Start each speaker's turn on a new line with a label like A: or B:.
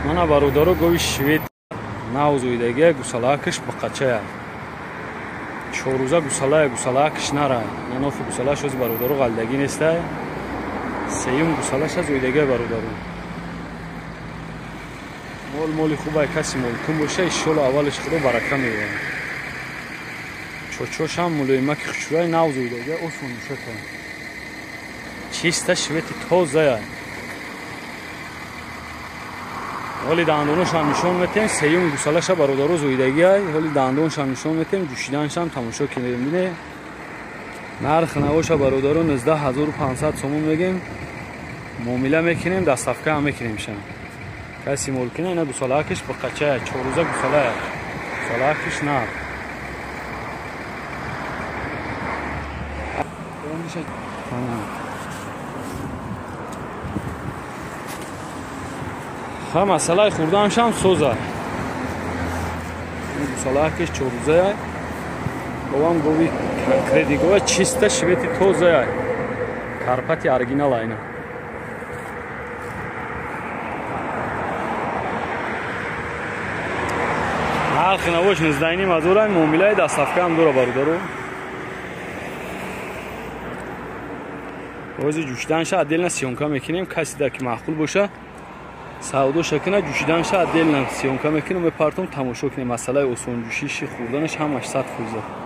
A: Мана бародаро гови швед навзоидагия гусалаакаш бақачая. Чоррӯза гусалая гусалаакаш нара. Нанофи гусалааш ози бародаро ғалдагӣ нестай. Сеюм гусалаша зоидагия бародаро. Мол моли хубай каси молкун боша иншолло аввалиш худо барака меёрад. Чочошам мулоимаки хушрӯяй навзоидагия осон мушака. Чиста швети тозая. Ҳоли дандоношам нишон метем, сеюм гусалаша бародаро зоидагиай. Ҳоли дандоншам нишон метем, ҷӯшиданшам тамошо кунем. Бине нарх навоша бародаро 19500 сомон мегем. Муомила мекунем, доставка ҳам мекунем шам. Каси молкина ина гусалаакиш бақачая, чоррӯза гусалая. Гусалаакиш нар. Ха масъалаи хурдаамшам соза. Гусалаакиш чоррӯзая. Говам гови конкрети гова чиста швети тозая. Карпати оригинал айна. Нархи навош 19,5 ҳазорай, муомилаи доставкаам дора бародаро. Ози ҷӯшиданша отдельно съёмка мекунем, касида ки маъқул боша савдоша кина ҷӯшиданша отдельно съёмка мекунем, мепартом тамошо кунем. Масъалаи осонҷӯшиши хӯрданаш ҳамаш 100%.